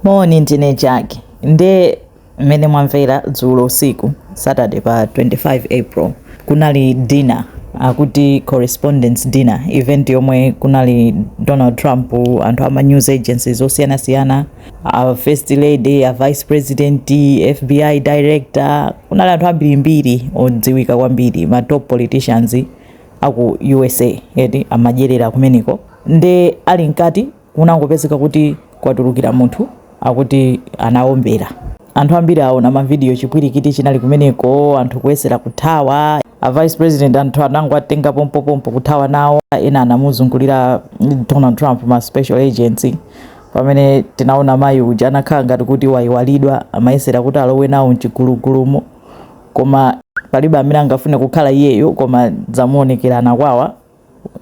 Moni, ndine Jack. Nde mmene mwamvera, dzulo usiku, Saturday pa 25 April, kunali dinner, akuti Correspondents Dinner event, yomwe kunali Donald Trump, anthu ama news agencies osiyanasiyana, a First Lady, a Vice President, FBI Director. Kunali anthu ambirimbiri odziwika kwambiri, ma top politicians aku USA eti amadyerera kumeneko. Nde ali mkati, kunangopezeka kuti kwatulukira munthu, akuti anaombera. Anthu ambiri aona mavidiyo, chipwirikiti chinali kumeneko, anthu kuyesera kuthawa, a Vice President anthu anangoatenga pompopompo kuthawa nawo, ena anamuzungulira Donald Trump, ma special agents, pamene tinaona mayi uja anakhala ngati kuti wayiwalidwa, amayesera kuti alowe nawo mchigulugulumo, koma palibe amene angafune kukhala iyeyo. Koma zamuonekera anakwawa,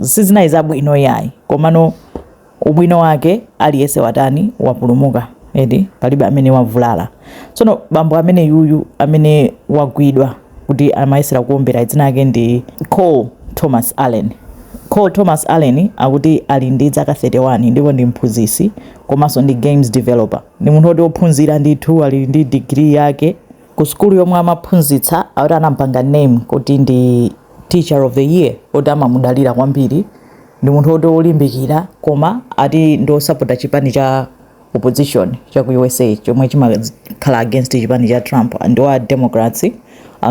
sizinali zabwino yayi. Komano ubwino wake aliyense watani? Wapulumuka eti, palibe amene wavulala. Tsono bambo amene yuyu amene wagwidwa kuti amayesera kuombera, dzina ake ndi Cole Thomas Allen. Cole Thomas Allen akuti ali ndi zaka 31 ndipo ndi mphunzitsi komanso ndi games developer. Ndi munthu woti wophunzira ndithu, ali ndi degree yake. Ku sukulu yomwe amaphunzitsa akuti anampanga name kuti ndi Teacher of the Year, oti amamudalira kwambiri. Ndi munthu woti wolimbikira, koma ati ndi osapota chipani cha opposition cha ku USA chomwe chimakhala against chipani cha Trump. Ndi wa Democrats,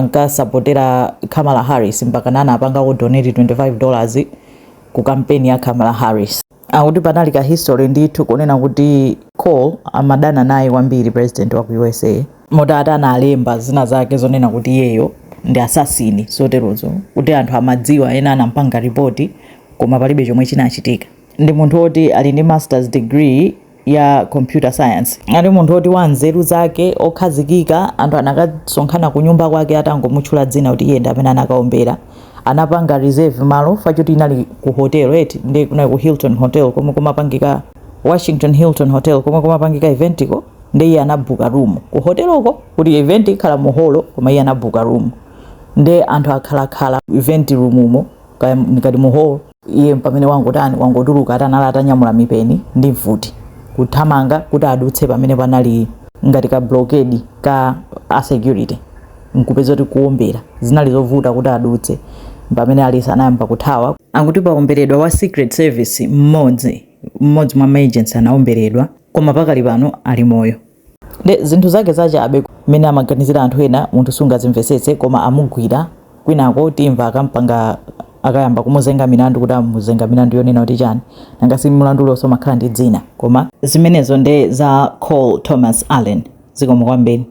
ankasapotera Kamala Harris, mpaka nana apangako donate $25 ku kampeni ya Kamala Harris. Akuti panali ka history ndithu kunena kuti Cole amadana naye kwambiri president wa ku USA, moti ati analemba zina zake zonena kuti iyeyo ndi assassin, zoterozo, kuti anthu amadziwa, ena anampanga ripoti, koma palibe chomwe chinachitika. Ndi munthu woti ali ndi masters degree ya computer science. Ali munthu woti wa nzeru zake, okhazikika. Anthu anakasonkhana ku nyumba kwake atangomutchula dzina kuti iye ndi amene anakaombera. Anapanga reserve malo fachoti inali ku hotel eti, ndi kunali ku Hilton Hotel komwe kumapangika, Washington Hilton Hotel komwe kumapangika eventiko. Ndi iye anabuka room ku hoteloko kuti event ikhala mu holo, koma iye anabuka room. Ndi anthu akhalakhala event room umo, kaya ngati mu hall, iye pamene wangotani, wangotuluka, atanala atanyamula mipeni ndi mfuti, kuthamanga kuti adutse pamene panali ngati ka blockade ka a security, nkupeza kuti kuombera zinali zovuta kuti adutse, pamene alisa anayamba kuthawa. Akuti paomberedwa wa Secret Service mmodzi, mmodzi mwa agents anaomberedwa, koma pakali pano ali moyo. Ndi zinthu zake zachabe mmene amaganizira anthu ena, munthu sungazimvesetse, koma amugwira. Kwinako timva akampanga, akayamba kumuzenga milandu, kuti amuzenga milandu yonena kuti chani. Nanga si mulandu uliwonse umakhala ndi dzina? Koma zimenezo ndi za Cole Thomas Allen. Zikomo kwambiri.